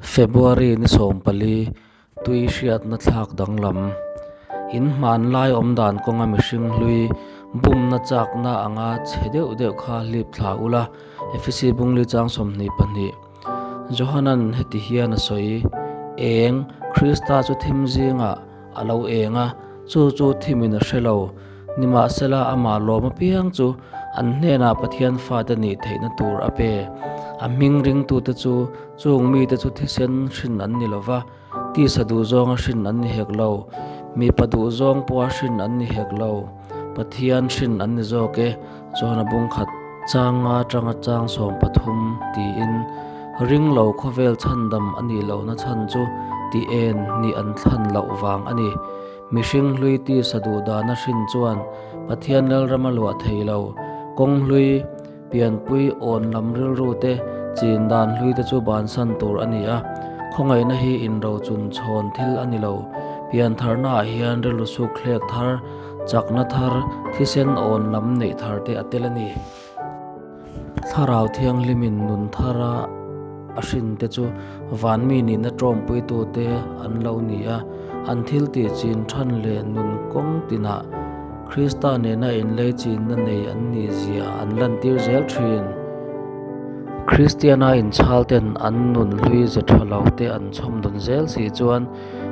February ni 14, Tui hriatna thlak danglam. In hmanlai awmdan kawnga mihring hlui bumna chakna anga chhe deuh deuh kha hlip thla ula, Efesi Bungli chang 22. Johanan heti hian a sawi, Eng, Krista chu thim zingah a lo eng a, chu chu thimin a hre lo. Nimahsela amah lawm apiang chu an hnenah Pathian fate nih theihna tur a pe. A hming ringtute chu chung mite chu thisen hrin an ni lo va, tisa duhzawnga hrin an ni hek lo, mipa duhzawng pawha hrin an ni hek lo, Pathian hrin an ni zawk e, chuan a bung khat chang nga atanga chang 13 tiin ring lo khawvel chhandam a nih lohna chhan chu tih en nih an thlan loh vang a ni. Mihring hlui tisa duh dana hrin chuan Pathian Lalram a luah thei lo. Kawng hlui, pianpui awn lam rilru te, chin dan hlui te chu bansan tur a ni a. Khawngaihna hi inrochun chhawn thil a ni lo. Piantharna ah hian rilru suk thlek thar, chakna thar, thisen awn lam neih thar te a tel a ni. Thlarau Thianghlimin nun thara a hrinte chu vanmi nihna tawmpuitute an lo ni a, an thiltih chin than leh nun kawng tinah Krista nena inlei chinna nei an nih zia an lantir zel thin. Kristiana inchhalten an nun hlui ze tha lo te an chhawm dawn zel si chuan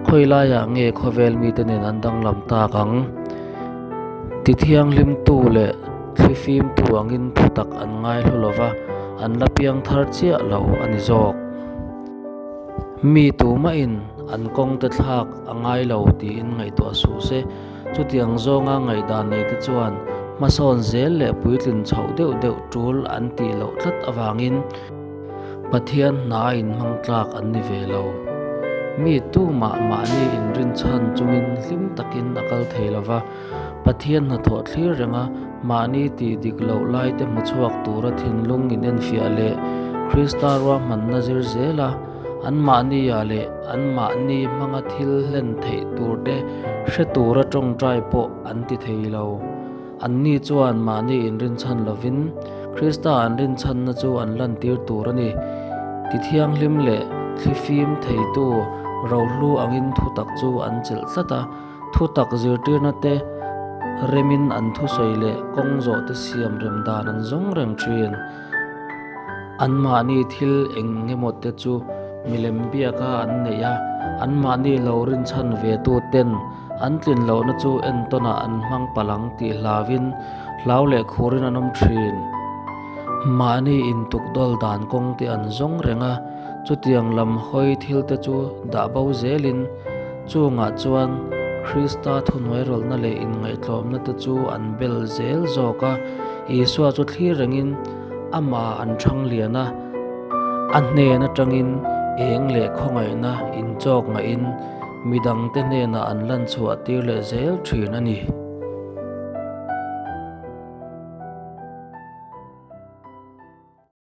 khawi laiah nge khawvel mite nen an danglam tak ang? Tithianghlimtu leh Thlifimtu angin thutak an ngaihlu lo va, an la piang thar chiah lo a ni zawk. Mi tumahin an kawngte thlak a ngai lo tiin ngaihtuah suh se. Chutiang zawnga ngaihdan neite chuan hmasawn zel leh puitlin chhoh deuh deuh tul an tih loh tlat avangin Pathian hna a inhmang tlak an ni ve lo. Mi tumah mahni inrinchhan chungin hlim takin a kal thei lo va. Pathian hnathawh thlir renga mahni tih dik loh laite hmu chhuak tura thinlung inenfiah leh Krista ruahmanna zir zela anmahniah leh anmahni hmanga thil hlen theih turte hre tura tawngtai pawh an ti thei lo. Anni chuan mahni inrinchhan lovin Krista an rinchhanna chu an lantir tur a ni. Tithianghlim leh thlifim theitu rohlu angin thutak chu an chelh tlat a. Thutak zirtirna te remin an thusawi leh kawng zawh te siam rem dan an zawng reng thin. Anmahni thil eng emaw te chu milem biaka an neih a, anmahni lo rinchhan ve tu ten an tlin lohna chu entawnah an hmang palh ang tih hlauin hlau leh khurin an awm thin. Mahni intukdawl dan kawng te an zawng reng a, chutiang lam hawi thil te chu dah bo zelin, Chungah chuan Krista thuhnuairawlhna leh inngaihtlawmna te chu an bel zel zawk a, Isua chu thlir rengin amah an thang lian a, a hnen atangin eng leh khawngaihna inchawk ngahin midangte hnenah an lanchhuah tir leh zel thin a ni.